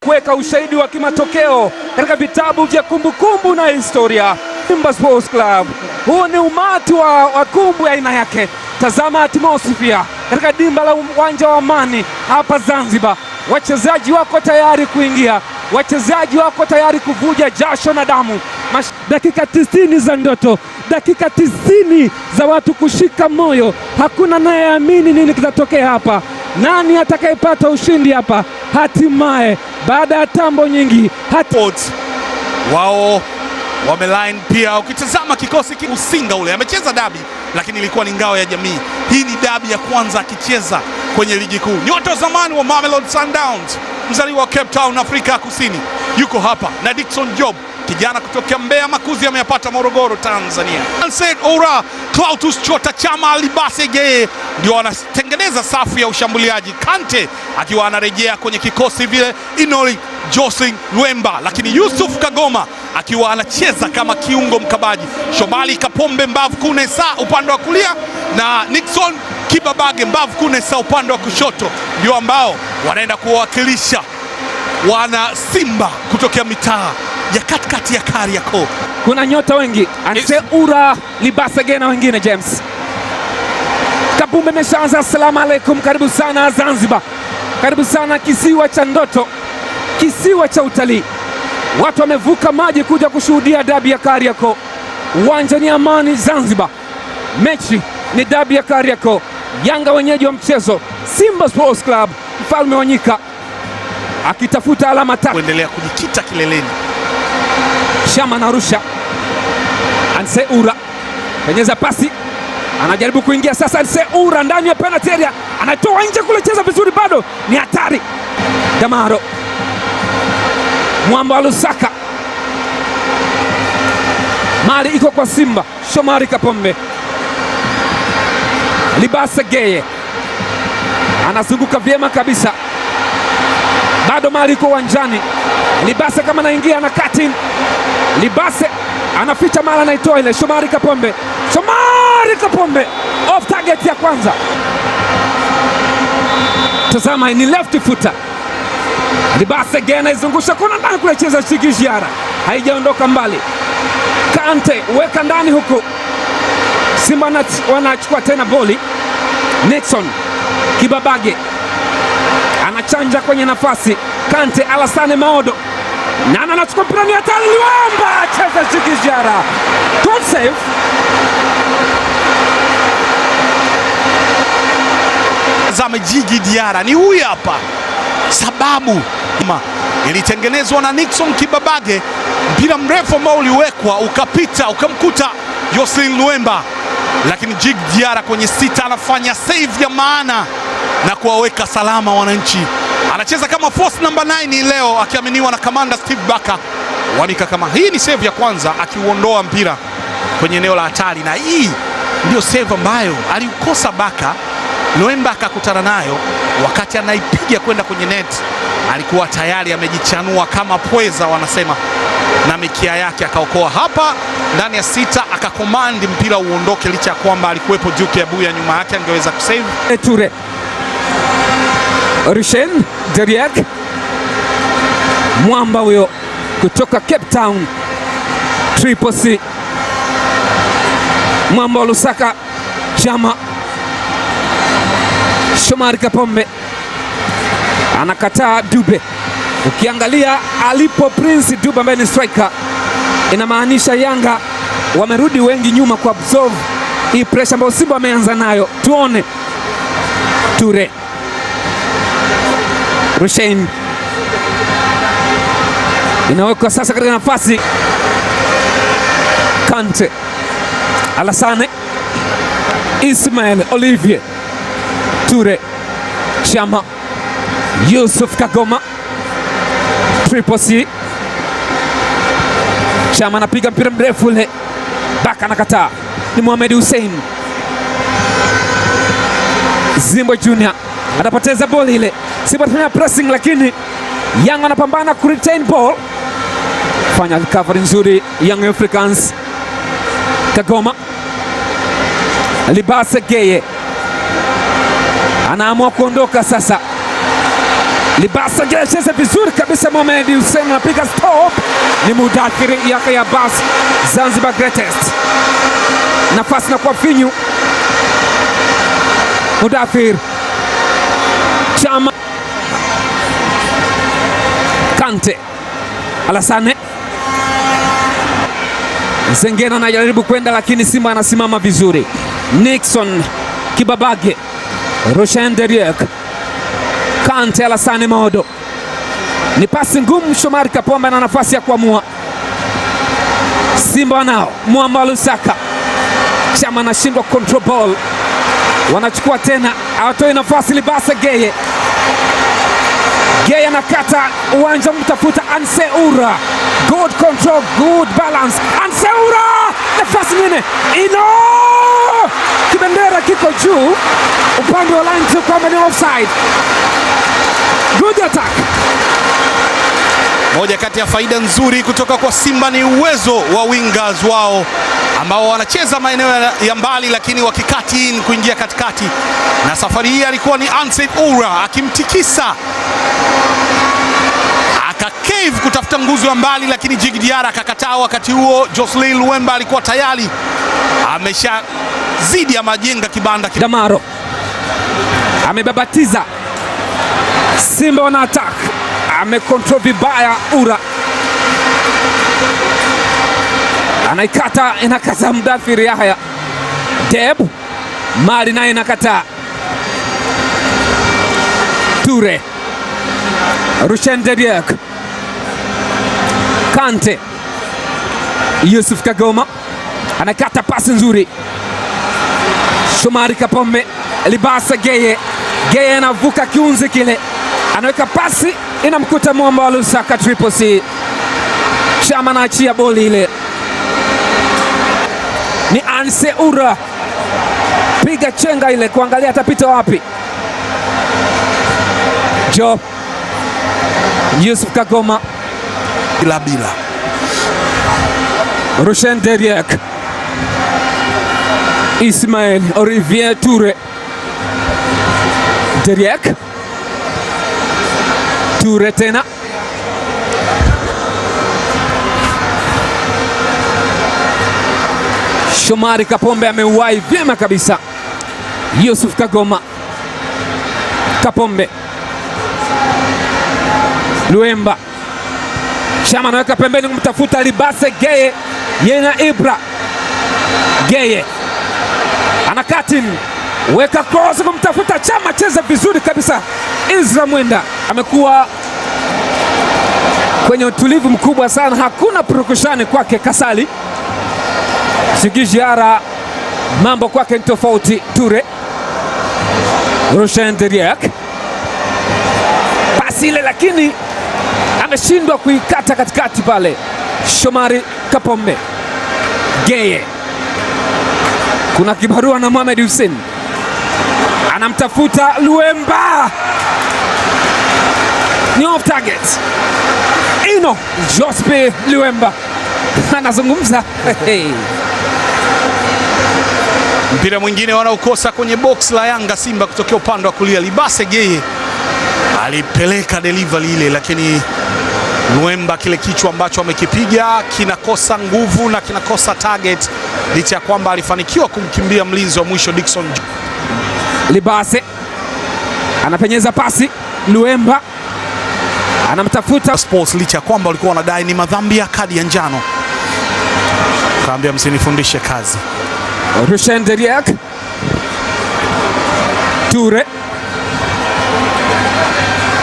Kuweka ushahidi wa kimatokeo katika vitabu vya kumbukumbu na historia. Simba Sports Club, huu ni umati wa kumbu ya aina yake. Tazama atmosphere katika dimba la uwanja wa Amani hapa Zanzibar. Wachezaji wako tayari kuingia, wachezaji wako tayari kuvuja jasho na damu. Dakika 90 za ndoto, dakika 90 za watu kushika moyo. Hakuna anayeamini nini kitatokea hapa, nani atakayepata ushindi hapa hatimaye, baada ya tambo nyingi Wao wameline pia. Ukitazama kikosi Usinga ule amecheza dabi, lakini ilikuwa ni ngao ya jamii. Hii ni dabi ya kwanza akicheza kwenye ligi kuu. Nyota wa zamani wa Mamelodi Sundowns, mzaliwa wa Cape Town, Afrika ya Kusini, yuko hapa na Dickson Job, kijana kutokea Mbeya, makuzi ameyapata Morogoro, Tanzania. Ansel Ora, Clatous Chota Chama, Libase Geye ndio wanatengeneza safu ya ushambuliaji, Kante akiwa anarejea kwenye kikosi vile, Inoli Josin Lwemba, lakini Yusuf Kagoma akiwa anacheza kama kiungo mkabaji, Shomali Kapombe Mbavu Kunesa upande wa kulia na Nixon Kibabage Mbavu Kunesa upande wa kushoto, ndio ambao wanaenda kuwawakilisha wana Simba kutokea mitaa ya katikati ya Kariakoo. Kuna nyota wengi, Anse Ura, Libasege na wengine. James Kabumbe imeshaanza. Assalamu alaikum, karibu sana Zanzibar, karibu sana kisiwa cha ndoto, kisiwa cha utalii. Watu wamevuka maji kuja kushuhudia dabi ya Kariakoo. Uwanja ni Amani Zanzibar, mechi ni dabi ya Kariakoo. Yanga wenyeji wa mchezo, Simba Sports Club mfalme wa nyika akitafuta alama tatu kuendelea kujikita kileleni. Chama narusha, Anse Ura penyeza pasi, anajaribu kuingia sasa. Anse Ura ndani ya penalty area, anatoa nje kule, cheza vizuri, bado ni hatari. Damaro mwamba wa Lusaka, mali iko kwa Simba. Shomari Kapombe, Libasa Geye anazunguka vyema kabisa, bado mali iko uwanjani. Libase kama anaingia na cutting, Libase anaficha mara, anaitoa ile. Shomari Kapombe, Shomari Kapombe off target ya kwanza. Tazama, ni left footer. Libase Geye anaizungusha kona ndani kule, cheza Shigishiara, haijaondoka mbali. Kante weka ndani huku, Simba wanachukua tena boli. Nixon Kibabage anachanja kwenye nafasi. Kante Alassane Maodo nana anachukua mpira, ni hatari. Liwamba cheza Shigishiara, good save. Zame Djigui Diarra ni huyu hapa, sababu ilitengenezwa na Nixon Kibabage, mpira mrefu ambao uliwekwa ukapita ukamkuta Jocelyn Luemba, lakini Djigui Diarra kwenye sita anafanya save ya maana na kuwaweka salama wananchi. Anacheza kama force number 9 leo akiaminiwa na kamanda Steve Barker. Wanika kama hii ni save ya kwanza akiuondoa mpira kwenye eneo la hatari, na hii ndio save ambayo aliukosa Barker. Luemba akakutana nayo wakati anaipiga kwenda kwenye net, alikuwa tayari amejichanua kama pweza wanasema, na mikia yake akaokoa hapa ndani ya sita, akakomandi mpira uondoke, licha ya kwamba alikuwepo Duke Abuya nyuma yake, angeweza kusave. Toure Rushen Deriek, mwamba huyo kutoka Cape Town, Triple C, mwamba wa Lusaka. Chama Shomari Kapombe anakataa Dube. Ukiangalia alipo Prince Dube ambaye ni striker, inamaanisha Yanga wamerudi wengi nyuma ku absorb hii pressure ambayo Simba wameanza nayo. Tuone Ture Rushain inawekwa sasa katika nafasi. Kante Alassane Ismail Olivier Ture Chama Yusuf Kagoma Triple C. Chama anapiga mpira mrefu ule, Baka anakataa, ni Mohamed Hussein. Zimbo Junior anapoteza boli ile. Simba anafanya pressing, lakini Yanga anapambana ku retain ball, fanya recovery nzuri Young Africans. Kagoma Libase Geye anaamua kuondoka sasa. Libasa cheza vizuri kabisa, Mohamed Hussein anapiga stop, ni Mudathiri Yahya Abbas, Zanzibar greatest. Nafasi na kwa finyu, Mudathir Chama, Kante, Alasane Zengena anajaribu kwenda lakini Simba anasimama vizuri. Nixon Kibabage, Roshan Deriek, Kante, Alasane Modo. Ni pasi ngumu, Shomari Kapombe ana nafasi ya kuamua. Simba wanao mwamba wa Lusaka. Chama anashindwa control ball, wanachukua tena, hawatoi nafasi. Libasa Geye, Geye anakata uwanja, mtafuta Anseura. Good control, good balance. Anseura, nafasi nyingine ino, kibendera kiko juu upande wa line tu kwamba ni offside. Good attack. Moja kati ya faida nzuri kutoka kwa Simba ni uwezo wa wingers wao ambao wanacheza maeneo ya mbali, lakini wakikati in kuingia katikati, na safari hii alikuwa ni Anset Oura akimtikisa akacave kutafuta nguzo ya mbali, lakini Djigui Diarra akakataa. Wakati huo Jocelyn Luemba alikuwa tayari ameshazidi ama jenga kibanda. Damaro amebabatiza Simba wana attack, amecontrol vibaya Ura anaikata, inakataa Mdathiri Yahya. Deb Mali naye inakataa. Ture, Rushen Dediek, Kante, Yusuf Kagoma anakata pasi nzuri. Shomari Kapombe, Libasa Geye, Geye anavuka kiunzi kile, anaweka pasi inamkuta mwamba wa Lusaka Triple C. Chama anaachia boli ile, ni Anse Ura, piga chenga ile kuangalia atapita wapi. Jo Yusuf Kagoma, Bila bila Rushen Deriek, Ismail Olivier Toure, Deriek, Toure tena Shomari Kapombe ameuwahi vyema kabisa. Yusuf Kagoma, Kapombe, Luemba, Chama anaweka pembeni kumtafuta Libase Geye, yeye na Ibra. Geye anakatin, weka cross kumtafuta Chama, cheza vizuri kabisa. Ezra Mwenda amekuwa kwenye utulivu mkubwa sana, hakuna purukushani kwake. Kasali Sigijiara, mambo kwake ni tofauti. Ture, Rushen Deriak, pasi ile lakini ameshindwa kuikata katikati pale. Shomari Kapombe, Geye, kuna kibarua na Mohamed Hussein anamtafuta Luemba, ni off target. Ino Jospe Luemba anazungumza. Hey. Mpira mwingine wanaokosa kwenye box la Yanga Simba kutokea upande wa kulia, Libase Geye alipeleka delivery ile, lakini Luemba kile kichwa ambacho amekipiga kinakosa nguvu na kinakosa target, licha ya kwamba alifanikiwa kumkimbia mlinzi wa mwisho Dickson. Libase anapenyeza pasi, Luemba anamtafuta Sports, licha ya kwamba walikuwa wanadai ni madhambi ya kadi ya njano, kaambia msinifundishe kazi. Rushen Deriak, Ture,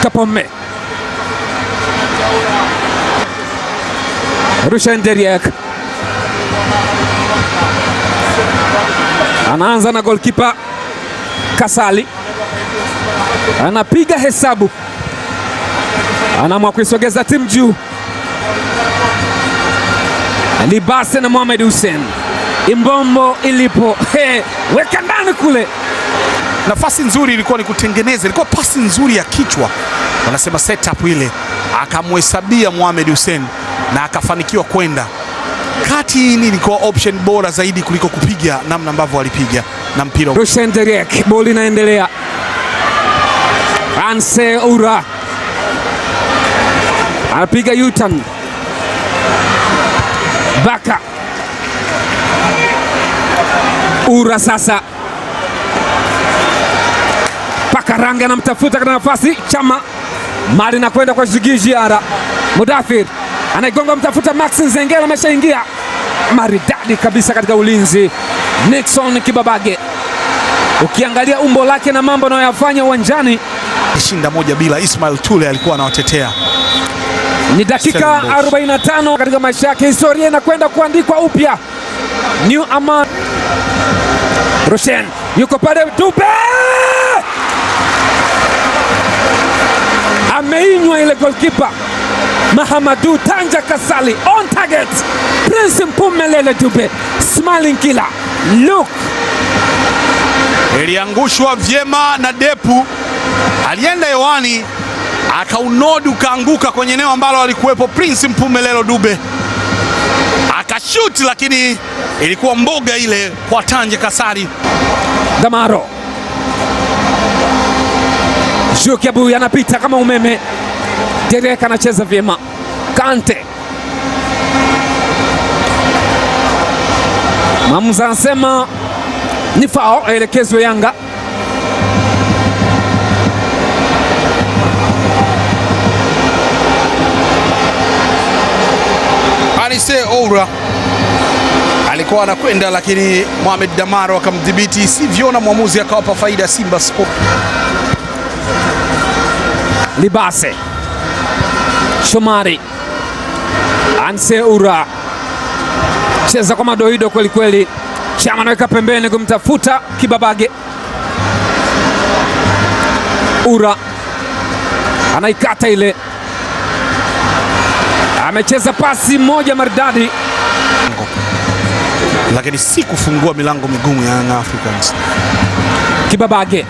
Kapombe, Rushen Deriak anaanza na golkipa Kasali, anapiga hesabu, anaamua kuisogeza timu juu. Libase na Mohamed Hussein, Imbombo ilipo hey, weka ndani kule. Nafasi nzuri ilikuwa ni kutengeneza, ilikuwa pasi nzuri ya kichwa, wanasema setup ile, akamhesabia Mohamed Hussein na akafanikiwa kwenda kati. Hii ilikuwa option bora zaidi kuliko kupiga namna ambavyo alipiga na mpira. Rushen Deriek, boli inaendelea. Anse Ura Anapiga U-turn. Baka Ura sasa, Pakaranga anamtafuta katika nafasi. Chama mali na kwenda kwa Jigijiara. Mudafir anaigonga mtafuta Max Nzengeli, ameshaingia maridadi kabisa katika ulinzi. Nixon Kibabage, ukiangalia umbo lake na mambo anayoyafanya uwanjani, Shinda 1-0. Ismail Tule alikuwa anawatetea. Ni dakika 45 katika maisha yake, historia inakwenda kuandikwa upya. New Aman Roshen yuko pale, Dube ameinywa ile goalkeeper Mahamadou Tanja Kasali on target. Prince Mpumelele Dube smiling killer look, Iliangushwa vyema na Depu, alienda hewani akaunodi ukaanguka kwenye eneo ambalo alikuwepo Prince Mpumelelo Dube, akashuti, lakini ilikuwa mboga ile kwa Tanja Kasali. Damaro Juki Abuya anapita kama umeme. Derek anacheza vyema. Kante mwamuzi anasema ni fao, aelekezwe Yanga. Anise Oura alikuwa anakwenda, lakini Mohamed Damaro akamdhibiti sivyo, na mwamuzi akawapa faida Simba Sport. Libase Shomari Anse Ura cheza kwa madoido kweli kweli. Chama anaweka pembeni kumtafuta Kibabage. Ura anaikata ile, amecheza pasi moja maridadi, lakini si kufungua milango migumu ya Young Africans. Kibabage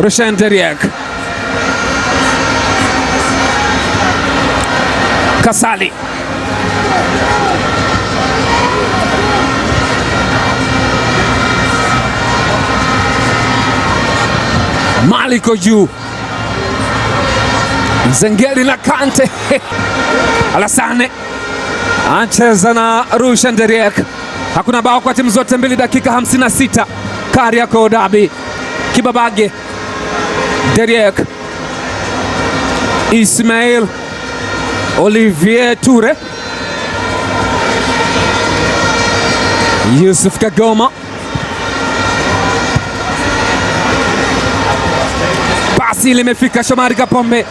Rushan Deriek Kasali Maliko juu, Nzengeli na Kante Alasane anacheza na Rushan Deriek. Hakuna bao kwa timu zote mbili, dakika 56. Kariakoo Derby. Kibabage Deriek, Ismail Olivier Toure, Yusuf Kagoma, pasi limefika Shomari Kapombe,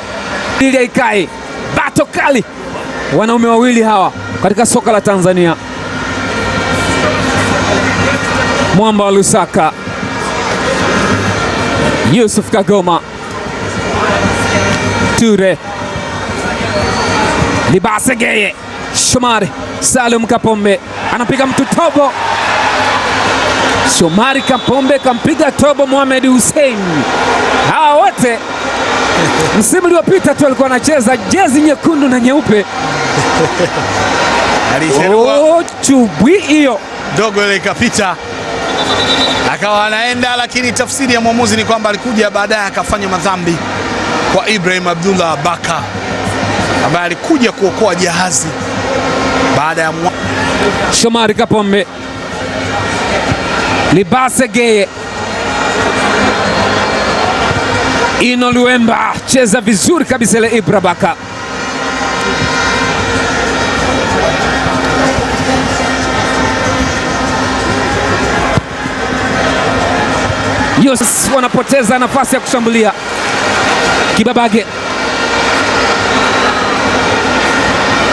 ili aikai bato kali, wanaume wawili hawa katika soka la Tanzania. Mwamba wa Lusaka, Yusuf Kagoma, Ture, Libase Geye, Shomari Salum Kapombe anapiga mtu tobo. Shomari Kapombe kampiga tobo Mohamed Hussein. Hawa wote msimu uliopita tu alikuwa anacheza jezi nyekundu na nyeupe. Oh, chubwi hiyo dogo ile ikapita akawa anaenda, lakini tafsiri ya mwamuzi ni kwamba alikuja baadaye akafanya madhambi kwa Ibrahim Abdullah Baka ambaye alikuja kuokoa jahazi baada ya Shomari Kapombe, Libase Geye, Ino Luemba cheza vizuri kabisa ile Ibra Baka. Yos wanapoteza nafasi ya kushambulia. Kibabage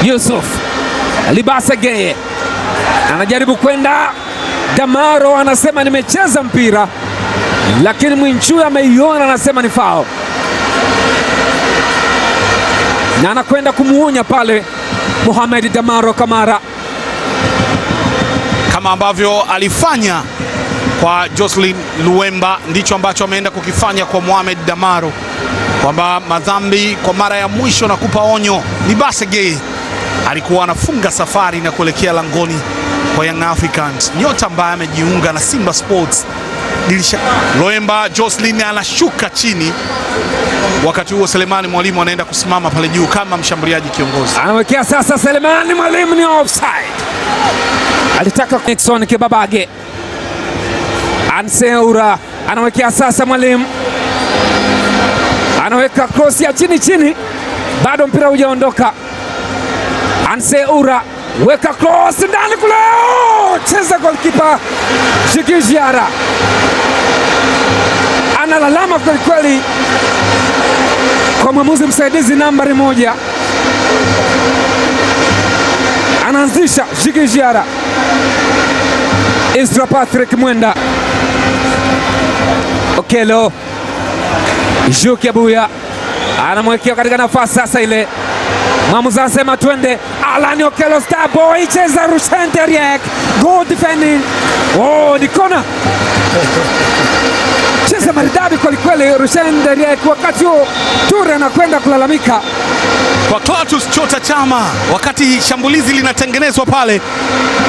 Yusuf Libase Geye anajaribu kwenda. Damaro anasema nimecheza mpira, lakini Mwinchui ameiona, anasema ni foul, na anakwenda kumuonya pale Mohamed Damaro Kamara, kama ambavyo alifanya kwa Jocelyn Luemba, ndicho ambacho ameenda kukifanya kwa Mohamed Damaro, kwamba madhambi kwa mara ya mwisho na kupa onyo. Libase Geye alikuwa anafunga safari na kuelekea langoni kwa Young Africans, nyota ambaye amejiunga na Simba Sports Dirisha Loemba Jocelyn anashuka chini, wakati huo Selemani Mwalimu anaenda kusimama pale juu kama mshambuliaji kiongozi. Anawekea sasa Selemani Mwalimu, ni offside. Alitaka Nixon Kibabage. Anseura anawekea sasa Mwalimu, anaweka cross ya chini chini, bado mpira hujaondoka. Anseura weka cross ndani kule, oh! Cheza goalkeeper Djigui Diarra analalama kwelikweli kwa mwamuzi msaidizi nambari 1. Anaanzisha Djigui Diarra. Isra Patrick Mwenda, Okello Juki Abuya anamwekea katika nafasi sasa ile, mwamuzi anasema twende. Alan Okello Starboy, cheza Rushen Deriek, good defending. Oh, ni kona. Cheza maridadi kwelikweli Rushen Deriek. Wakati huo Ture anakwenda kulalamika kwa Clatous Chota Chama, wakati shambulizi linatengenezwa pale,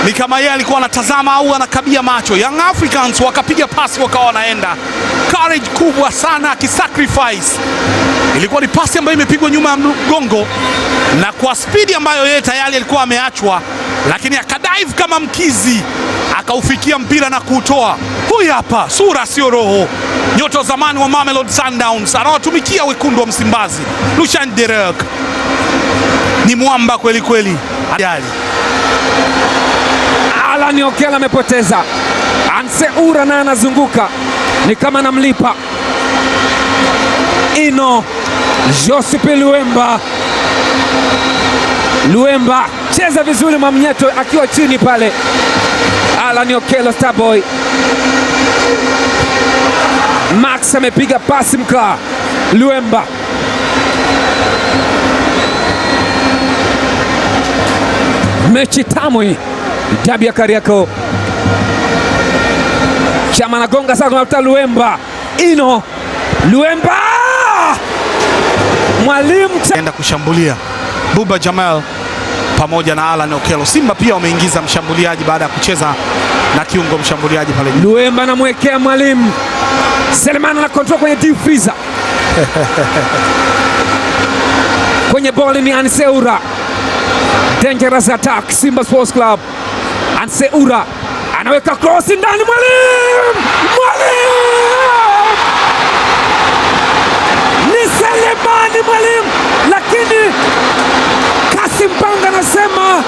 ni kama yeye alikuwa anatazama au anakabia macho. Young Africans wakapiga pasi wakawa wanaenda. Courage kubwa sana akisacrifice. Ilikuwa ni pasi ambayo imepigwa nyuma ya mgongo na kwa spidi ambayo yeye tayari alikuwa ameachwa, lakini akadive kama mkizi akaufikia mpira na kuutoa. Huyu hapa sura sio roho, nyota wa zamani wa Mamelodi Sundowns anawatumikia wekundu wa Msimbazi. Lucien Derek ni mwamba kweli kweli. Ajali. Alan Okello amepoteza. Anseura naye anazunguka ni kama anamlipa. Ino Joseph Luemba. Luemba cheza vizuri, Mwamnyeto akiwa chini pale. Alan Okello Starboy. Max amepiga pasi mkaa. Luemba mechi tamu hii, dabi ya Kariakoo. Chama anagonga sasa, kumtafuta Luemba. Ino Luemba, Mwalimu enda kushambulia Buba Jamal pamoja na Alan Okello. Simba pia wameingiza mshambuliaji baada ya kucheza na kiungo mshambuliaji pale juu. Luemba anamwekea Mwalimu. Selemani ana control kwenye deep freezer. Kwenye boli ni Anseura. Dangerous attack Simba Sports Club. Anseura anaweka cross ndani, Mwalimu! Mwalimu! Ni Selemani Mwalimu, lakini Kasim Panga anasema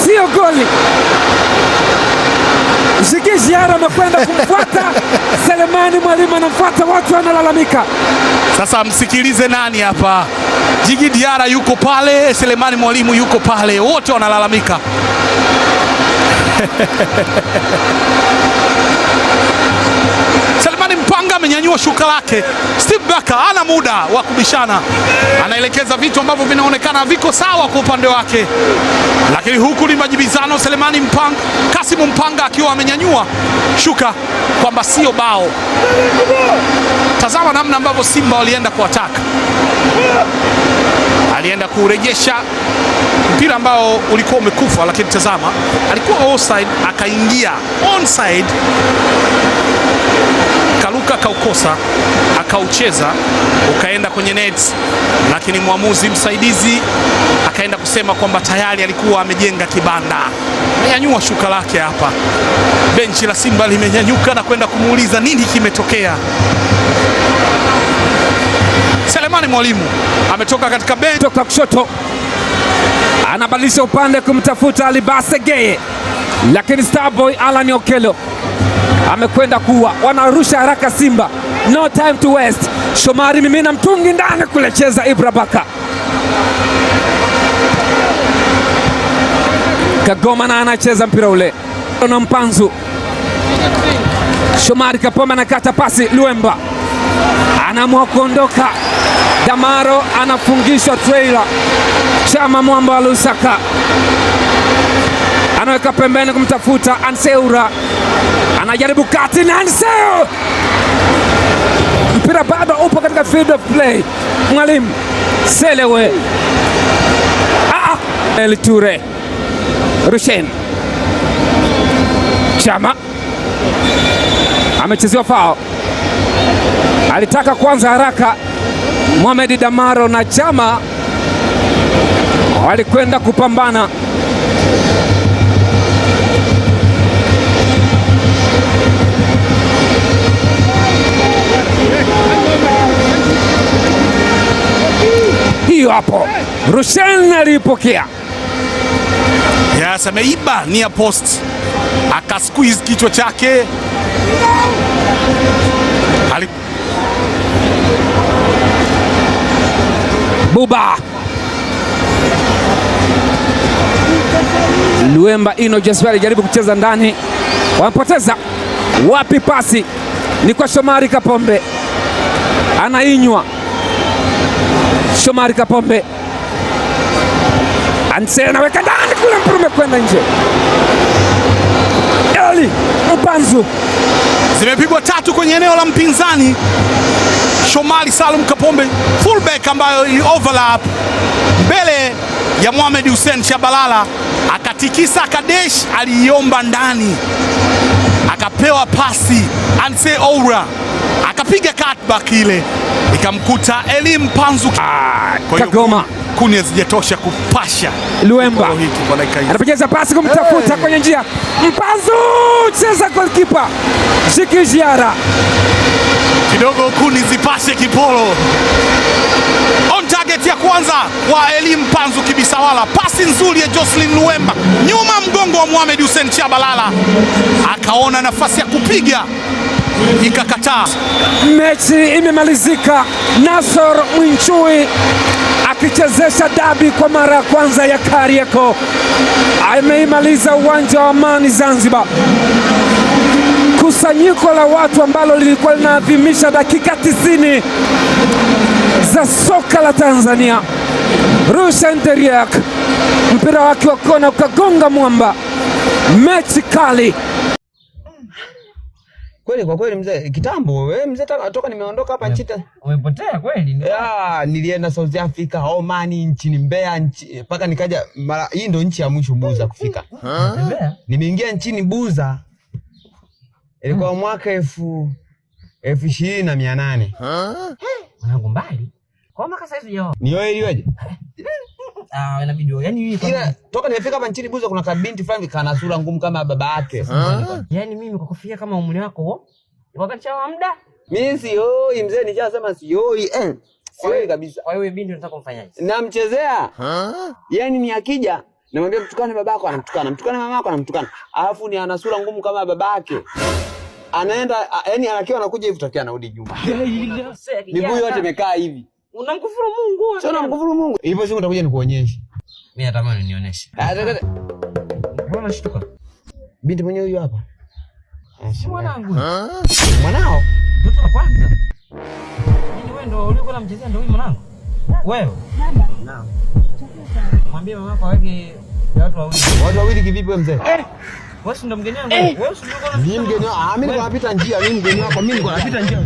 sio goli. Djigui Diarra amekwenda kumfuata Selemani Mwalimu, anamfuata, watu wanalalamika. Sasa msikilize nani hapa? Djigui Diarra yuko pale, Selemani Mwalimu yuko pale, wote wanalalamika. Selemani Mpanga amenyanyua shuka lake. Steve Barker hana muda wa kubishana, anaelekeza vitu ambavyo vinaonekana viko sawa kwa upande wake, lakini huku ni majibizano. Selemani Mpanga, Kasimu Mpanga akiwa amenyanyua shuka kwamba sio bao. Tazama namna ambavyo Simba walienda kuataka, alienda kurejesha mpira ambao ulikuwa umekufa, lakini tazama, alikuwa offside akaingia onside, kaluka akaukosa, akaucheza ukaenda kwenye net, lakini mwamuzi msaidizi akaenda kusema kwamba tayari alikuwa amejenga kibanda. Amenyanyua shuka lake hapa, benchi la Simba limenyanyuka na kwenda kumuuliza nini kimetokea. Selemani Mwalimu ametoka katika benchi toka kushoto, anabadilisha upande kumtafuta Alibase Geye, lakini Starboy Alan Okello amekwenda kuwa, wanarusha haraka Simba, no time to waste. Shomari mimina mtungi ndani kule, cheza Ibra Baka. Kagoma na anacheza mpira ule na Mpanzu. Shomari Kapombe anakata pasi, Luemba anaamua kuondoka. Damaro anafungishwa trailer. Chama mwamba wa Lusaka anaweka pembeni kumtafuta Anseura, anajaribu kati na Anseo, mpira bado upo katika field of play. Mwalimu Selewe El Ture Rushen Chama Amechezewa foul. Alitaka kwanza haraka Mohamed Damaro na Chama walikwenda kupambana. Hiyo hapo Rushen aliipokea. Yes, ameiba near post akasqueeze kichwa chake. Buba Luemba Ino Jasper alijaribu kucheza ndani, wamepoteza. Wapi pasi? Ni kwa Shomari Kapombe, anainywa Shomari Kapombe, Anse anaweka ndani kule, mpira umekwenda nje. Eli Mpanzu. Zimepigwa tatu kwenye eneo la mpinzani. Shomari Salum Kapombe fullback ambayo ili overlap mbele ya Mohamed Hussein Shabalala, akatikisa akadesh, aliiomba ndani, akapewa pasi Anse Oura akapiga cutback ile ikamkuta Eli Mpanzu. Kwa hiyo Kagoma kuni hazijatosha kupasha Luemba kiporo hiki kwa dakika hizi. Anaponyeza pasi kumtafuta kwenye njia Mpanzu, cheza goalkeeper Jiki Jiara. Kidogo kuni zipashe kiporo. On target ya kwanza wa Eli Mpanzu Kibisawala, pasi nzuri ya Jocelyn Luemba nyuma mgongo wa Mohamed Hussein Shabalala, akaona nafasi ya kupiga ikakataa. Mechi imemalizika, Nasor Mwinchui akichezesha dabi kwa mara ya kwanza ya Kariakoo, ameimaliza uwanja wa Amani Zanzibar. Kusanyiko la watu ambalo lilikuwa linaadhimisha dakika 90 za soka la Tanzania. Rushan Deriak, mpira wake wa kona ukagonga mwamba. Mechi kali. Kweli kwa kweli mzee, kitambo wewe mzee, toka nimeondoka hapa nchini. Umepotea kweli? Ya, nilienda South Africa, Oman, nchini Mbeya, mpaka nikaja mara hii ndo nchi ya mwisho Buza kufika. Mbeya? Nimeingia nchini Buza ilikuwa mwaka 2800. Mwanangu mbali. Kwa maka saizi hujaoa. Ni wewe iliweje? Ah, inabidi wewe. Yaani mimi kwa Ila toka nimefika hapa nchini Buza kuna kabinti fulani kana sura ngumu kama baba yake. Yaani mimi kwa kufikia kama umri wako huo, wakati wa muda. Mimi sioi mzee, nishasema sioi. Sioi kabisa. Kwa hiyo binti unataka kumfanyaje? Namchezea. Yaani ni akija namwambia mtukane babako, anamtukana, mtukane mamako, anamtukana. Alafu ni ana sura ngumu kama babake. Anaenda yaani anakiwa anakuja hivi tokea anarudi nyuma. Miguu yote imekaa hivi. Unamkufuru Mungu. Sio namkufuru Mungu. Hivyo siku nitakuja nikuonyeshe. Mimi natamani unionyeshe. Mbona unashtuka? Binti mwenyewe huyu hapa. Mwanangu. Mwanao? Mtoto wa kwanza. Yaani wewe ndio ulikuwa unamchezea ndio huyu mwanangu? Wewe? Baba. Naam. Mwambie mamako aweke ya watu wawili. Watu wawili kivipi wewe mzee? Wewe si ndo mgeni wangu? Wewe si ndio Mimi mgeni wako. Ah, mimi niko napita njia, mimi mgeni wako, mimi niko napita njia.